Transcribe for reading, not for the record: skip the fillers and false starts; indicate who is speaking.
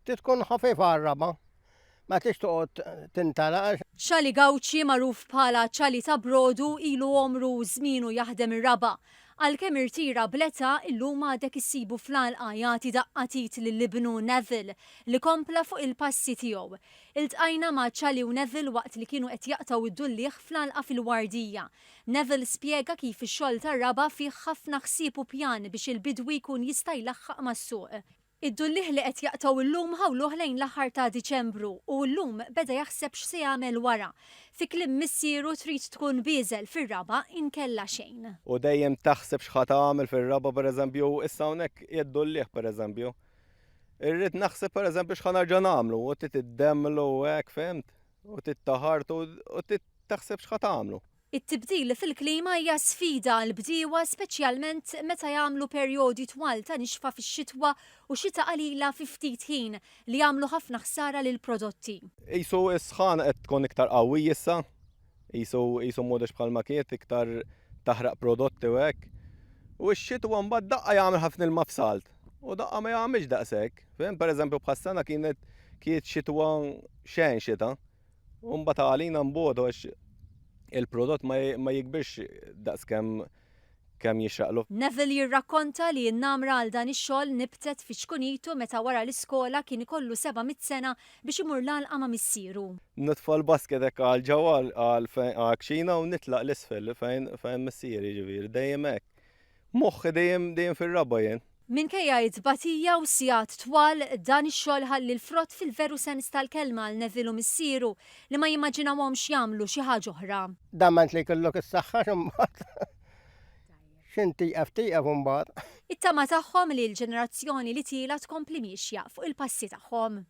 Speaker 1: Trid tkun ħafifa għar-raba'. Ma tridx toqgħod tintalaq.
Speaker 2: Ċali Gauci, magħruf bħala Ċali ta' Brodu, ilu għomru u żmienu jaħdem ir-raba'. Għalkemm irtira bl-età, illum għadek issibu fl-għalqa jagħti daqqa t'id lil ibnu Neville, li kompla fuq il-passi tiegħu. Iltqajna ma' Ċali u Neville waqt li kienu qed jaqtgħu d-dulliegħ fl-għalqa fil-Wardija. Neville spjega kif ix-xogħol tar-raba' fih ħafna ħsieb u pjan biex il-bidwi jkun jista' jlaħħaq mas-suq. Id-dulliegħ li qed jaqtgħu llum ħawluh lejn l-aħħar ta' Diċembru u llum beda jaħseb x'se jagħmel wara. Fi kliem missieru trid tkun bieżel fir-raba' inkella xejn.
Speaker 3: U dejjem taħseb x'ħa tagħmel fir-raba' pereżempju, issa hawnhekk qiegħed dulliegħ pereżempju. Irrid naħseb pereżempju x'ħa nerġa' nagħmlu u trid iddemmlu u hekk fhimt? U trid taħartu u trid taħseb x'ħa tagħmlu.
Speaker 2: It-tibdil fil-klima hija sfida għall-bdiewa speċjalment meta jagħmlu perjodi twal ta' nixfa fix-xitwa u xita qalila fi ftit ħin li jagħmlu ħafna ħsara lill-prodotti.
Speaker 3: Qisu s-sħana qed tkun iktar qawwija issa, qisu qisu m'għodhiex bħalma kienet iktar taħraq prodotti u hekk. U x-xitwa mbagħad daqqa jagħmel ħafna ilma f'salt u daqqa ma jagħmilx daqshekk. Fhimt? Pereżempju bħas-sena kienet kienet xitwa xejn xita. U mbagħad għalina nbogħdu għax il-prodott ma jikbirx daqs kemm kemm jixraqlu.
Speaker 2: Neville jirrakkonta li n-namra għal dan ix-xogħol nibtet fi ċkunitu meta wara l-iskola kien ikollu 700 sena biex imur l-għalqa ma' missieru.
Speaker 3: Nitfa' l-basket hekk għal ġewwa għall-kċina u nitlaq 'l isfel fejn fejn missieri jiġifieri dejjem hekk. Moħħi dejjem dejjem fir-raba' jien.
Speaker 2: Minkejja t-tbatija u s-sigħat twal, dan ix-xogħol ħalli l-frott fil-veru sens tal-kelma għal Neville u missieru li ma jimmaġinawhomx jagħmlu xi ħaġa oħra.
Speaker 1: Dament li jkollok is-saħħa x'imbagħad x'int tieqaf tieqaf imbagħad.
Speaker 2: It-tama tagħhom li l-ġenerazzjoni li tiela' tkompli miexja fuq il-passi tagħhom.